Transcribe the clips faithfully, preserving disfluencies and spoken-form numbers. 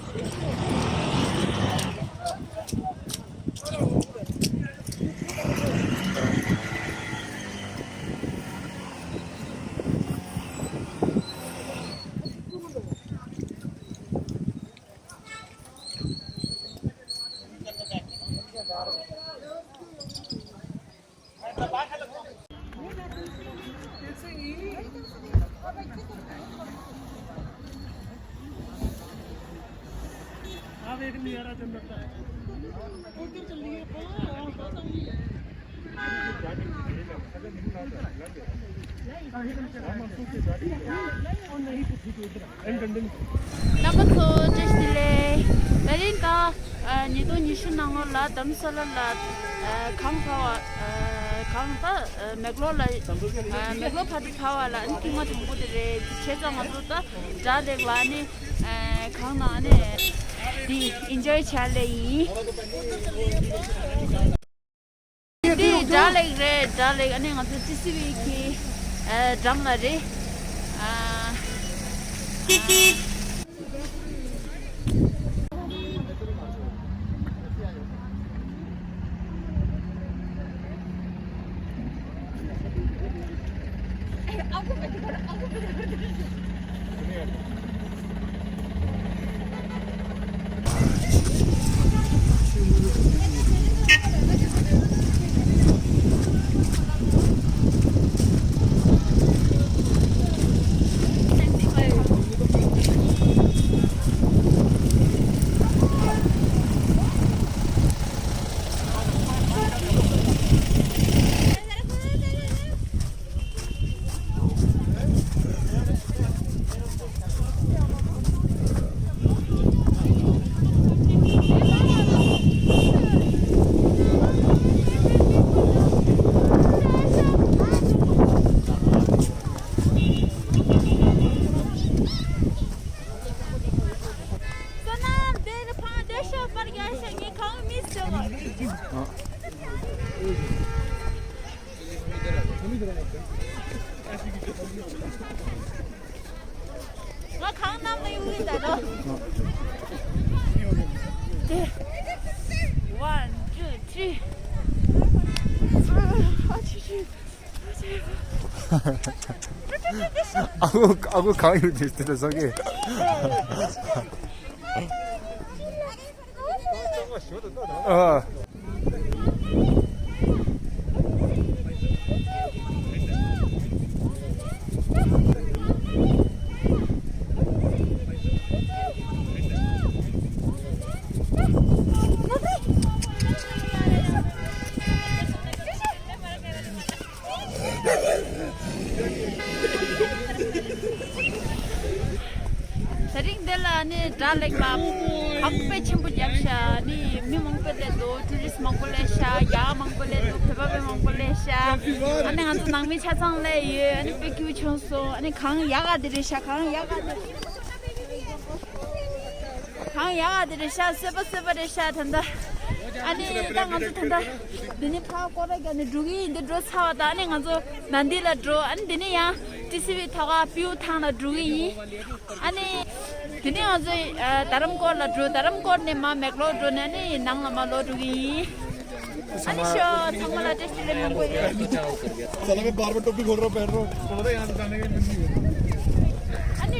རྣམ་པ་ཚོ་བཀྲ་ཤིས་བདེ་ལེགས། ད་རིང་ད་ཉིས་སྟོང་ཉི་ཤུ་ནང་ལོགས་ལ་དྷ་རམ་ས་ལ་ལ་གངས་བབས་པ། གངས་ད་མེག་ལོར་ལ་མེག་ལོར་བར་དུ་བབས་པ་ལ་ཨ་ནི་ཐེངས་མ་དང་པོ་དེ་རེད། བྱས་ཙང་ང་ཚོ་ད་སྒྲ་ལེགས་ལ་ཨ་ནི་གངས་ནང་ཨ་ནི་འདི་ཨིན་ཇོའི་བྱས་ལེ་ཡིན། འདི་སྒྲ་ལེགས་རེད། སྒྲ་ལེགས། ཨ་ནི་ང་ཚོ་ཊི་སི་ཝི་གི་ཨ་འགྲམ་ལ་རེད། ཨ། བསོད་ནམས་འདིར་ཕངས་བདེ་ཤོག་པར་རྒྱལ་ཞེས་ངས་གང་མི་ཟེར་བ། ང་གང་གནང་ན་ཡོང་གི་ད་དོ། དེ། One, two, three. ཨ་ཆི་ཆི། ཨ་ཁུ་ཨ་ཁུ་གང་ཡོད་དེ་དེ་ལ་ཟ་གི། ཨ། དེ་རིང་འདི་ལ་ནི་སྒྲ་ལེགས་ལ་གོང་དཔེ་ཆེན་པོ་བརྒྱབ་ཤག་ནི་མི་མང་པོ་སླེབས་འདུག་ཊུ་རི་སི་མང་པོ་སླེབས་ཤག་རྒྱ་མང་པོ་སླེབས་འདུག་བོད་པ་དཔེ་མང་པོ་སླེབས་ཤག་ཨ་ནི་ང་ཚོ་ནང་མི་ཆ་ཚང་སླེབས་ཡོད། ཨ་ནི་དཔེ་སྐྱིད་པོ་བྱུང་སོང་། ཨ་ནི་གངས་ཡག་ག་དེ་རེད་ཤག་གངས་ཡག་ག་དེ་རེད། གངས་ཡག་ག་དེ་རེད་ཤག་སོས་པ་སོས་པ་རེད་ཤག་ད་ལྟ། ཨ་ནི་ད་ང་ཚོ་ད་ལྟ་འདི་ནས་ཕར་སྐོར་ར་རྒྱག་ནས་འགྲོ་གི་ཡིན། འདི་འགྲོ་ཚར་བ་དང་ཨ་ནི་ང་ཚོ་ནཱ་ལྡི་ལ་འགྲོ། ཨ་ནི་འདི་ནས་ཡང་ཊི་སི་ཝི་ཐོག་ཁ་པིའུ་ཐང་ལ་འགྲོ་གི་ཡིན། ཨ་ནི་དེ་ནས་ང་ཚོ་ཨ་རྡ་རམ་སྐོར་ལ་འགྲོ། རྡ་རམ་སྐོར་ནས་མར་མེག་ལོར་འགྲོ་ནས་ཨ་ནི་ནང་ལ་མར་ལོག་འགྲོ་གི་ཡིན། ཨ་ནི་ཤོ་ཚང་མ་ལ་བཀྲ་ཤིས་བདེ་ལེགས་མང་པོ་ཡོད། साला मैं बार बार टोपी खोल रहा हूँ, पहन रहा हूँ। ཨ་ནི།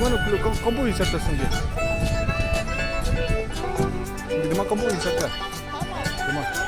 ཀོང་པོ་ཡིན་ས་ད་སོང་གི། འདི་མ་ཀོང་པོ་ཡིན་ས་ད། འདི་མ།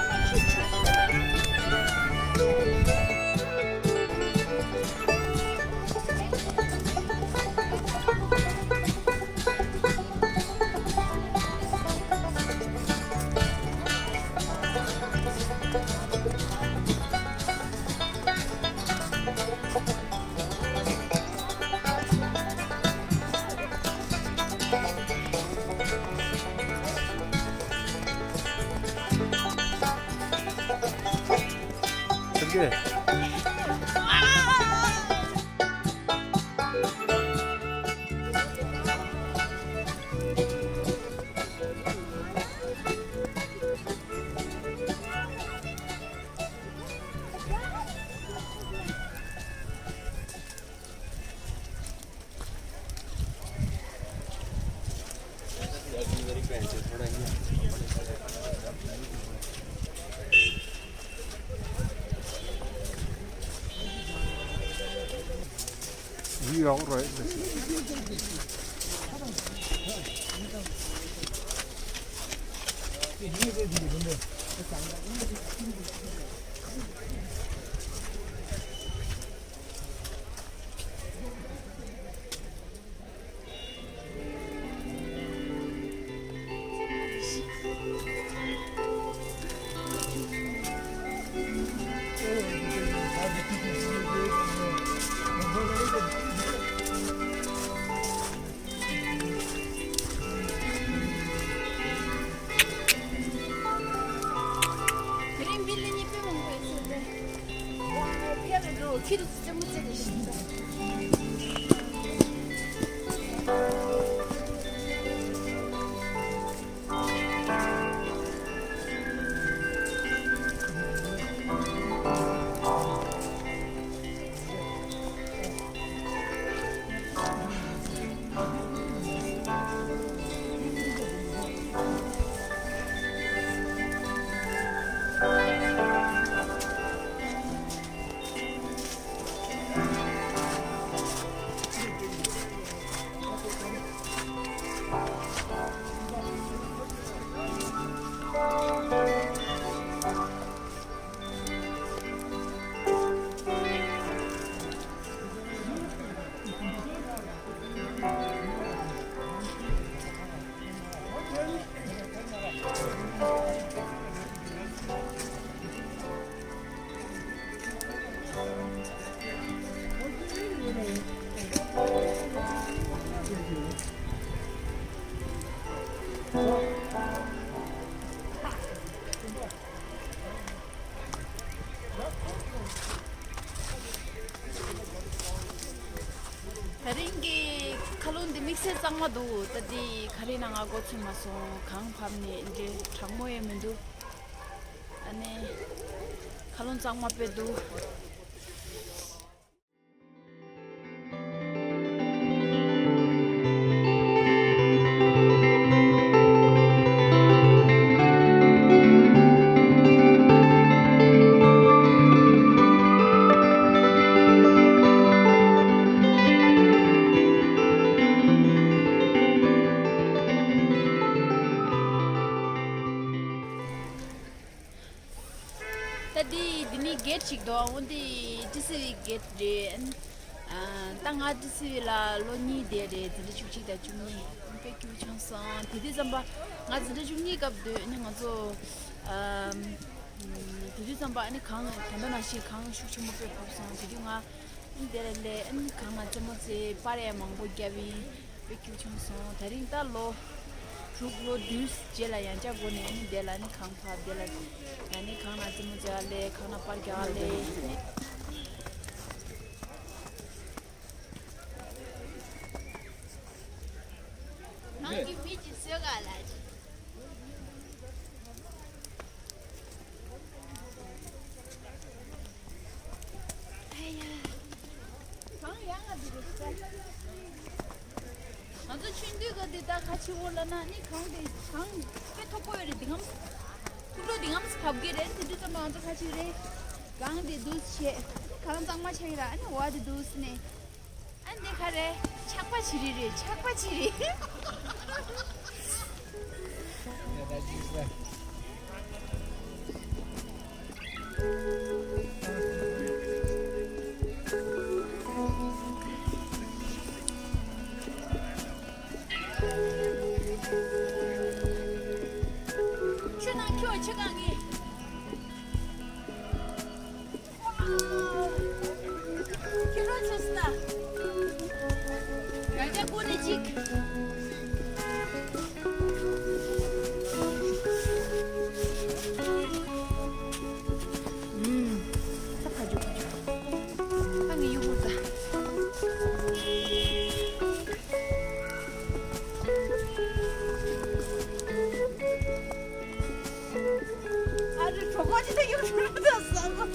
དེ་རིང་མི་ལ་གཉིས་དཔེ་མང་པོ་ཡོད་ས་རེད། ཁྱེད་རང་ཚོ་རྩེད་མོ་རྩེ་དེ་ཤི་ད། ད་རིང་གི་མཁའ་རླུང་འདི་དམིགས་བསལ་གཙང་མ་འདུག་ད་འདི་ག་རེ་ན་ང་མགོ་ཚོས་མ་སོང་། གངས་བབས་ནས་འདྲེ་གྲང་མོ་ཡང་མི་འདུག་ཨ་ནི་མཁའ་རླུང་གཙང་མ་དཔེ་འདུག་ད་འདི་འདི་ནི་གེ་ཊི་ཞིག་འདུག་འོ་འདི་ཊི་སི་ཝི་གེ་ཊི་རེད། ཨ། ད་ང་ཊི་སི་ཝི་ལ་ལོ་གཉིས་དེ་རེད། འཛིན་གྲྭ་བཅུ་གཅིག་དང་བཅུ་གཉིས་དཔེ་སྐྱིད་པོ་བྱུང་སོང་། དེ་དུས་ཙམ་པ་ང་འཛིན་གྲྭ་བཅུ་གཉིས་སྐབས་དུས་ནི་ང་ཚོ། ཨ། དེ་དུས་ཙམ་པ་ནི་གངས་ད་ལྟ་ནང་བཞིན་གངས་ཤུགས་ཆེན་པོ་དཔེ་བབས་སོང་། དེ་དུས་ང་དེ་ལ་སླེབས། གངས་ལ་རྩེད་མོ་རྩེ། པར་ཡང་མང་པོ་བརྒྱབ་ཡིན། དཔེ་སྐྱིད་པོ་བྱུང་སོང་། ད་རིང་ད་ལོ་དྲུག་ལོ་བདུན་རྗེས་ལ་ཡང་བསྐྱར་འགོ་ནས་ནི་དེ་ལ་ནི་གངས་བབས། དེ་ལ་ཡང་ནི་གངས་ལ་རྩེད་མོ་རྩེ་བ་སླེབས། གངས་ལ་པར་རྒྱག་པ་སླེབས། ནང་གི་མི་གཅིག་བཟོས་ག་ལ་ཅིག་ཨ་ཡ། གངས་ཡག་ག་འདུག་གས། ང་ཚོ་ཆུང་དུས་སྐབས་དེ་ད་ག་ཆེ་བོ་ལབ་ན་ནི་གངས་དེ་གངས་དཔེ་མཐོ་པོ་ཡོད་རེད། འདི་གམ་ཐུག་ལོ་འདི་གམ་བབས་ཀྱི་རེད། དེ་དུས་ཙམ་པ་ང་ཚོ་ག་ཆེ་རེད། གངས་དེ་འདུག་བྱས་གངས་གཙང་མ་ཆགས་ཀྱི་ར། ཨ་ནི་བ་དེ་འདུག་ནས། ཨ་འདི་ག་རེད། ཆག་པ་ཆི་རི་རེད། ཆག་པ་ཆི་རི། ཆུ་ནང་ཁྱོད་ཆུ་གང་གི། ཁྱོད་རང་ཆུ་སྲིན་ན། ཡ་ཡ་ཀོ་ནི་ཅིག་ད་ཕ་ཇུ་ཕ་ཇུ། ད་ངས་ཡུ་གུར་ད། ཨ་རི་གྲོགས་པོ་ཅི་ད་ཡུ་གུར་ད་ཟ་གོ།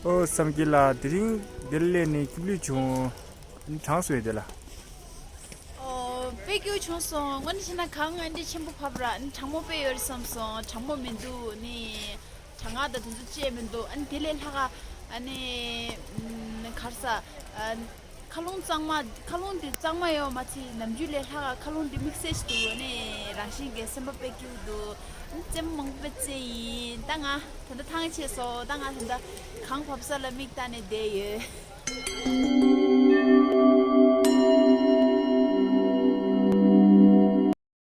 ཨོ་བསམ་སྐྱིད་ལགས། དེ་རིང་འདིར་སླེབས་ནས་སྐྱིད་པོ་བྱུང་། གྲང་སོང་ངས་དེ་ལ། ཨོ་དཔེ་སྐྱིད་པོ་བྱུང་སོང་། དངོས་གནས་བཤད་ན་གངས་ཨ་འདྲ་ཆེན་པོ་བབས་ར། གྲང་མོ་དཔེ་ཡོད་རེད་བསམ་སོང་། གྲང་མོ་མི་འདུག་ནི། གྲང་ངར་དང་དེ་ཚོ་ཅི་ཡང་མི་འདུག་ཨ་ནི་དེ་ལས་ལྷག་ག་ཨ་ནི་ག་རེ་ཟ། མཁའ་རླུང་གཙང་མ། མཁའ་རླུང་དེ་གཙང་མ་ཡོད་མ་ཚད་ནམ་རྒྱུན་ལས་ལྷག་ག་མཁའ་རླུང་དེ་དམིགས་བསལ་ཞིག་འདུག་ཨ་ནི་རང་བཞིན་གྱི་སེམས་པ་དཔེ་སྐྱིད་པོ་འདུག་ཨ་ནི་རྩེད་མོ་མང་པོ་དཔེ་རྩེས་ཡིན། ད་ང་ད་ལྟ་ཐང་ཆད་སོང་། ད་ང་ད་ལྟ་གངས་བབས་ས་ལ་མིག་ལྟ་ནས་བསྡད་ཡོད།